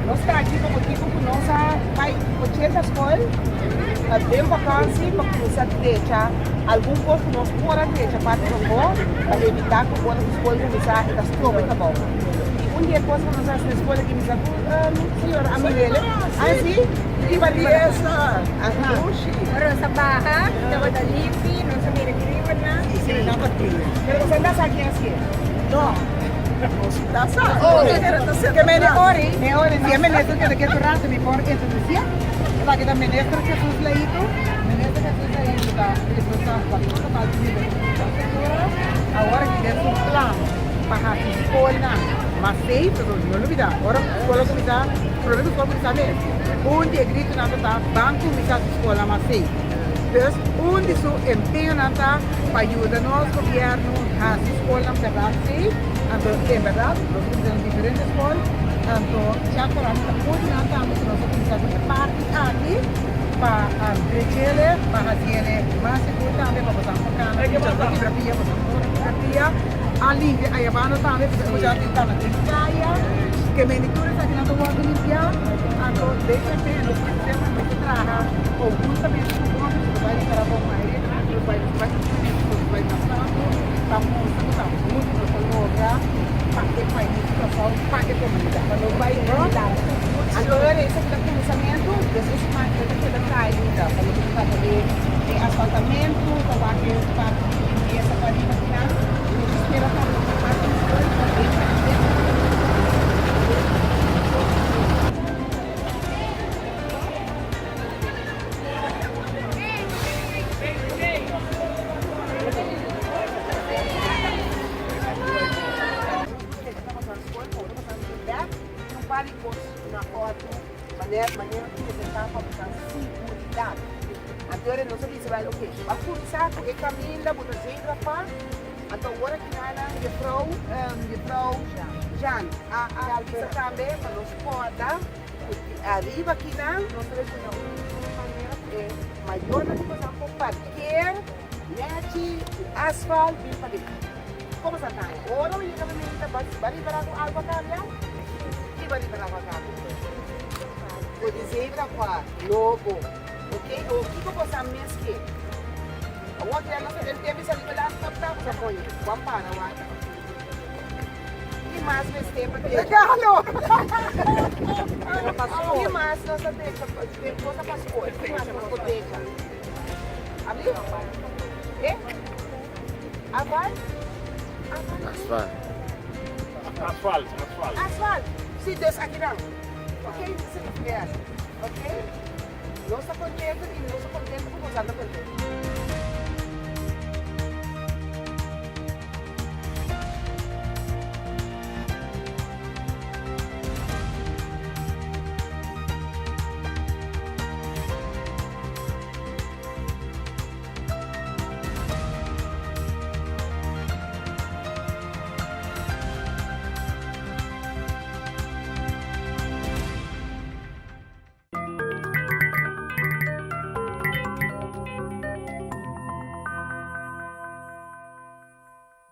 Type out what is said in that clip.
Nos ta aki pa motibu ku nos a bai 80 skol den vakansi pa kuminsá drecha algun kos ku nos por a drecha parti pafó pa evitá ku ora ku skol kuminsá e ta stroba e trabou. I un di e kos ku nos a hasi na skol aki misa ku señora Amirele, ah si? Riba riba. Aha. Ora nos a baha tabata limpi, nos a mira riba nan. Pero boso a sa ken a hasié? No. Ta sa. Oh, ke mene ori, e ori si e minister keda ketu rato mi por introducié. Esaki ta minister Jesus Leito. Minister Jesus Leito ta responsabel pa tur local di nivel infrastructura. Awor aki den su plan pa haci scolnan mas safe, pasobra no lubida ora scol a cuminsa, prome cu scol cuminsa mes, un di e gritonan ta ta ban cuminsa haci scolnan mas safe. Dus un di su empeñonan ta pa yuda nos gobierno haci scolnan berdad safe. Anto en berdad nos a cuminsa na diferente scol, anto Chacorani ta un di nan tambe cu nos a cuminsa cu e parti aki pa drechele, pa haciele mas sigur tambe pa boso por cana mucha no kibra pia, boso no por kibra pia, a limpia ayabanda tambe pasobra e mucha tin cana den caya, ke mende tur esakinan ta wordo limpia, anto den e pe nos tin semper nos ta traha conhuntamente cu otro, nos ta bay ripara bon aire, nos bay nos bay nos bay mas tanto pa mustra cu ta hunto nos ta logra pa e pais di Kòrsou, pa e komunidat. Pa no bai dilanti. Anto ora esaki ta kuminsamentu, despues siman e ta keda kai ainda pa loke ta trata di e asfaltamentu, ta wak e parti di limpiesa pa riba kinan. Nos ta spera tambe ku parti di skol ta drenta e tempo. Ariba kinan nos ta responde un manera ku e mayornan di boso por parkeer nechi ku asfalt bin paden. Komo sa ta? Ora bo yega na meta bo a ripara ku algu a kambia? Ki bo a ripara ku a kambia? Bo di zebra kua lobo. Ok, awor kiko bo sa mes ke? Awor ki nan ta den tempu di sali pa laptop ta bo sa koñe. Bo a para wak. Ki mas mester pa drecha? Regalo! Ki mas nos ta drecha? Nos ta pa skol. Ki mas nos por drecha? Abri? Eh? Afal? Asfalt. Asfalt, asfalt. Asfalt. Si, dus akinan. Ok, yes. Ok. Nos ta contento y nos ta contento cu boso ta contento.